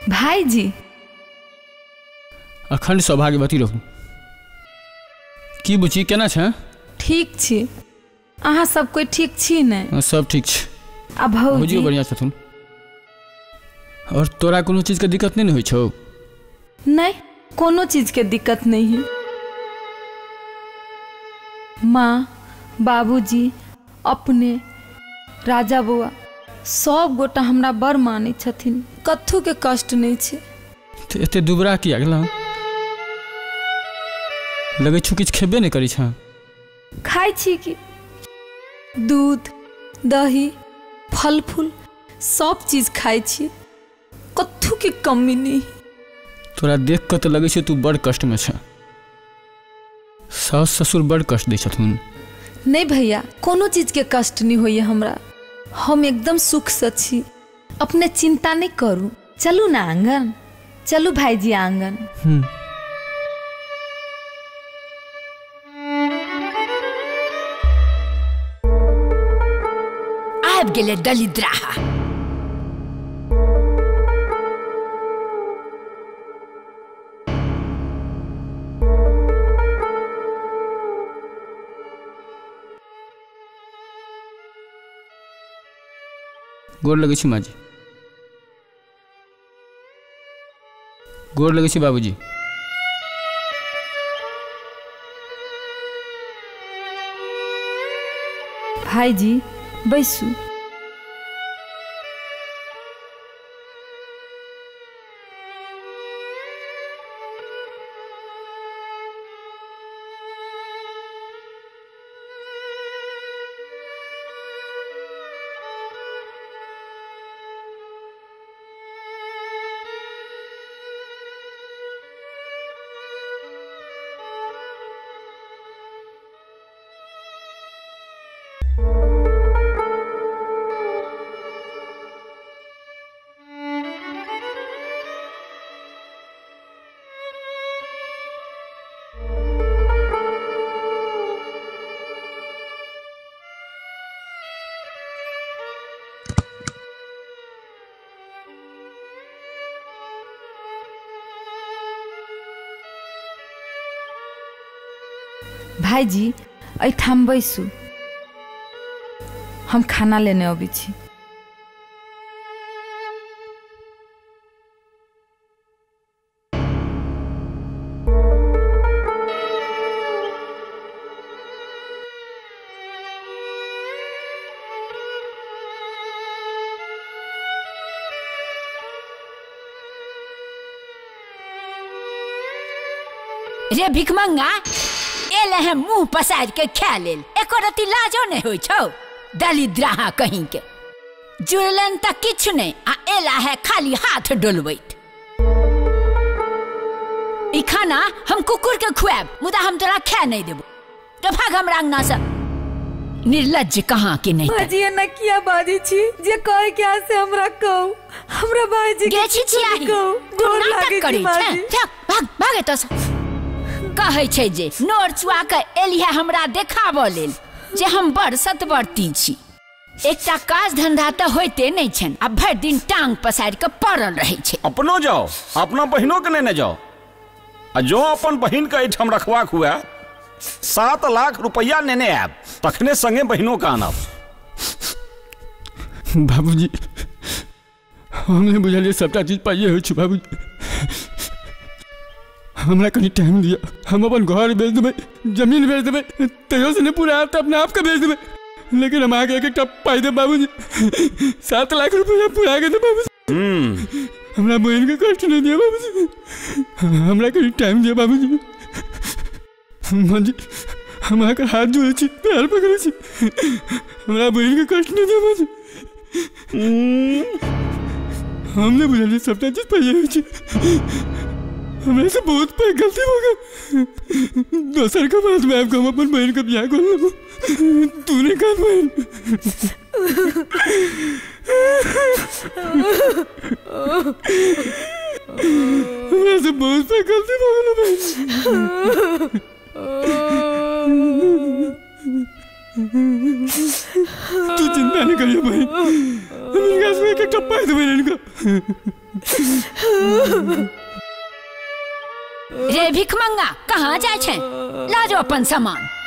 भाईजी अखंड सौभाग्यवती रहू। की बुची केना छै? ठीक छी। अहाँ सब कोई ठीक छी ने? सब ठीक छै। आ भौजी बढ़िया छथुन। और तोरा कोनो चीज के दिक्कत नहीं ने होइ छौ? नहीं, कोनो चीज के दिक्कत नहीं है। माँ बाबूजी अपने राजा बौआ सब गोटा हमरा बड़ मानै छथिन, कत्थू के कष्ट नहीं छै। एते दुबरा किया गेलह? लगै छौ किछु खेबे नहीं करै छह। खाइ छी कि दूध दही फल फूल सब चीज खाइ छी, कत्थू के कमी नहीं। तोरा देख कऽ तऽ लगै छै तू बड़ कष्ट में छह। सास ससुर बड़ कष्ट दै छथुन? नहीं भैया, कोनो चीज के कष्ट नहीं होइए हमरा। हम एकदम सुख से छी, अपने चिंता नहीं करू। चलू ना आंगन, चलू भाईजी आंगन। आबि गेलै दलिद्राहा। गोर लगै छी माँ जी। गोर लगै छी बाबूजी। भाईजी बैसू। भाईजी एहिठाम बैसू, हम खाना लेने अबै छी। रे भिखमंगा, एले हैं मुंह पसार के खा लेल, एको रति लाजो नहीं होइ छौ। दलिद्राहा कहीं के जुड़लन त किछु नहीं, आ एला है खाली हाथ डोलबैत। ई खाना हम कुकुर के खुआब, मुदा हम तोरा खा नहीं देबो। तो भाग हमरा अंगना से, निर्लज्ज कहाँ के नहीं। भाजी एना किया बाजै छी? जे कहे के से हमरा कहू, हमरा भाईजी के छी छियाही गोर लागै छी भाजी। भाग भाग एतऽ से। कहै छै जे नोर चुआ के एलिहे हमरा देखाबऽ लेल जे हम बड़ सतवर्ती छी। एकटा काज धंधा तऽ होइते नहि छनि, आ भरि दिन टांग पसारि कऽ पड़ल रहै छै। अपनो जाओ, अपना बहिनो के नेने जाओ, आ जो अपन बहिन के एहिठाम रखबाक हुए 7 लाख रुपया नेने आयब, तखने संगे बहिनो के आनब। बाबूजी हम नहि बुझलियै सबटा चीज पाइए होइ छै। बाबूजी हमरा कनी टाइम दिअ, हम अपन घर बेच देबै, जमीन बेच देबै, तैयो से नहीं पूरा आयत तऽ अपने आपके बेच देबै, लेकिन हम अहाँके एक एकटा पाइ देब बाबूजी। 7 लाख रुपया पूरा के देब बाबूजी। हमरा बहिन के कष्ट नहीं दिअ बाबूजी, हमरा कनी टाइम दिअ बाबूजी। माँ जी हम अहाँके हाथ जोड़ै छी, पैर पकड़ै छी, हमरा बहिन के कष्ट नहीं दिअ बाबूजी। हम नहीं बुझलियै सबटा चीज पाइए होइ छै। हमरा से बहुत पैघ गलती हो गई। दोसर के बात में आबि कऽ हम अपन बहिन के बियाह कऽ लेबो, तू नहीं कर बहिन। हमरा से बहुत पैघ गलती हो गेल बहिन। तू चिंता नहीं करियो बहिन, हम इनका से एक एकटा पाइ देबै इनका। रे भिखमंगा, कहाँ जाय छै? ला जो अपन सामान।